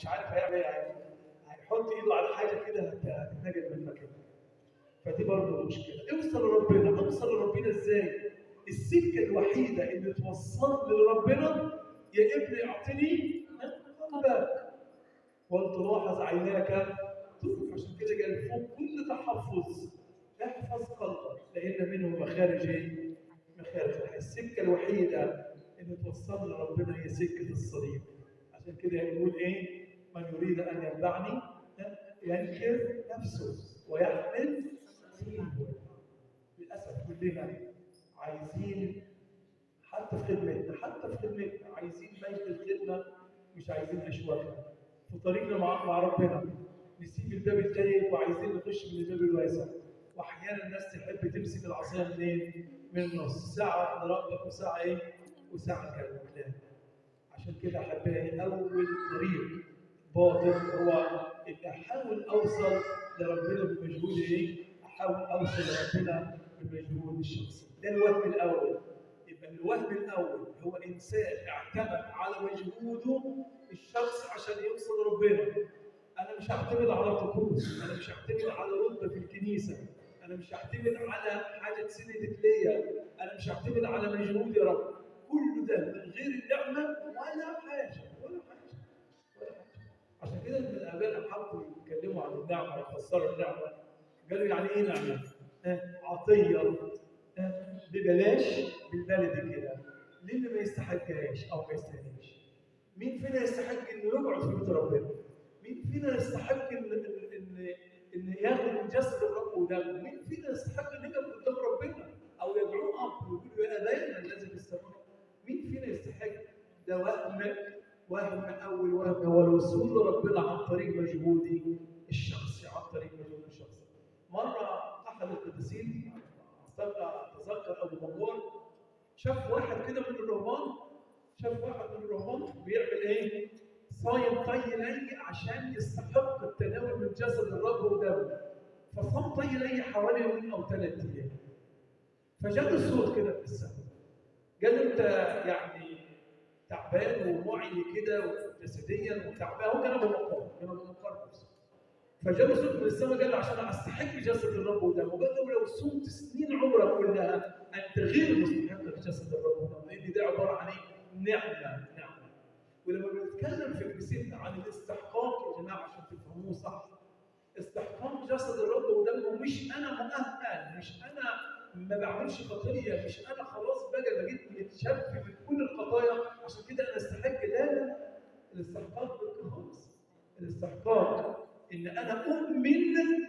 مش عارف هيعمل ايه، يعني هيحط ايده على حاجة كده هتتنجد من مكانها. فدي برضه مشكلة. اوصل لربنا، اوصل لربنا ازاي؟ السكة الوحيدة اللي توصلني لربنا يا ابني اعطني قلبك ولتلاحظ عيناك تطرق. عشان كده قال فوق كل تحفظ احفظ قلبك لان منه مخارج ايه؟ مخارج الحياة. السكة الوحيدة اللي توصلنا لربنا هي سكة الصليب. عشان كده يقول ايه؟ من يريد ان يتبعني ينكر نفسه ويحمل صليبه. للاسف كلنا عايزين حتى في خدمتنا، حتى في خدمتنا عايزين مجد الخدمة، مش عايزين اشواكها. في طريقنا مع ربنا نسيب الباب الضيق وعايزين نخش من الباب الواسع. واحيانا الناس تحب تمسك العصاية منين؟ من النص، ساعة لربك وساعة ايه؟ وساعة لكلام. عشان كده احبائي اول طريق باطل هو ان احاول اوصل لربنا بمجهود ايه؟ احاول اوصل لربنا بمجهود الشخصي. ده الوهم الاول. يبقى الوهم الاول هو انسان اعتمد على مجهوده الشخصي عشان يوصل لربنا. انا مش هعتمد على طقوس، انا مش هعتمد على رتبه في الكنيسة، انا مش هعتمد على حاجة اتسندت ليا، انا مش هعتمد على مجهودي يا رب. كل ده من غير النعمة ولا حاجة، ولا حاجة، ولا حاجة. عشان كده لما الاباء حبوا يتكلموا عن النعمة ويفسروا النعمة قالوا يعني ايه نعمه؟ عطية ببلاش بالبلدي كده للي ما يستحقهاش او ما يستاهلش. مين فينا يستحق انه يقعد في بيت ربنا؟ مين فينا يستحق ان ان ان ياخد من جسد الرب ودمه؟ مين فينا يستحق ان يقف قدام ربنا او يدعوه اب ويقول له يا ابانا الذي في السماء؟ مين فينا يستحق؟ ده وهم، وهم اول وهم هو الوصول لربنا عن طريق مجهودي الشخصي، عن طريق مجهودي الشخصي. مرة احد القديسين اتذكر ابو مقار شاف واحد كده من الرهبان، شاف واحد من الرهبان بيعمل ايه؟ صايم طي لي عشان يستحق التناول من جسد الرب ودمه. فصام طي لي حوالي يومين او 3 ايام. فجاله الصوت كده في السماء. قال له انت يعني تعبان ومعي كده جسديا وتعبان، هو كان ابو مقار، كان ابو مقار نفسه. فجاله صوت من السماء قال له عشان استحق جسد الرب ودمه، وقال له لو صمت سنين عمرك كلها انت غير مستحق لجسد الرب ودمه، لان ده عبارة عن ايه؟ نعمه، نعمه. ولما بنتكلم في كنيستنا عن الاستحقاق يا جماعة عشان تفهموه صح، استحقاق جسد الرب ودمه مش انا مؤهل، مش انا ما بعملش خطيه، مش انا خلاص بقى بقيت متشفي من كل الخطايا عشان كده انا استحق. لا لا، الاستحقاق خالص. الاستحقاق ان انا اؤمن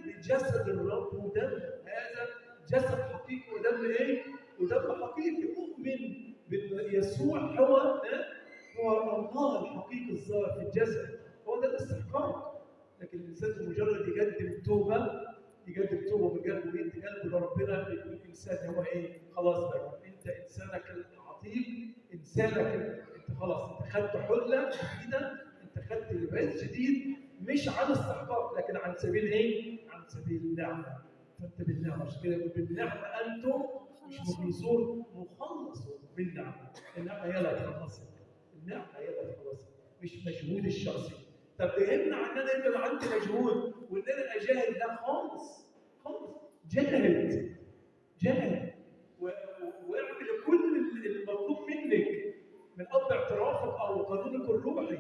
بجسد الرب ودمه، هذا جسد حقيقي ودم ايه؟ ودم حقيقي. اؤمن بان يسوع هو الله الحقيقي الظاهر في الجسد، هو ده الاستحقاق. لكن الانسان بمجرد يقدم توبه، يقدم توبه من قلبه ويدي قلبه لربنا، يكون انسان هو ايه؟ خلاص بقى انت انسانك العتيق، انسانك انت خلاص انت خدت حله جديدة، انت خدت لباس جديد، مش عن استحقاق لكن عن سبيل ايه؟ عن سبيل النعمة. فانت بالنعمة، عشان كده يقول بالنعمة انتم مش مخلصون، مخلصون بالنعمة. النعمة هي اللي هتخلصك، النعمة هي اللي هتخلصك، مش مجهود الشخصي. طب ده يمنع ان انا يبقى عندي مجهود وان انا اجاهد؟ لا خالص خالص. جاهد، جاهد واعمل كل المطلوب منك من اب اعترافك او قانونك الروحي،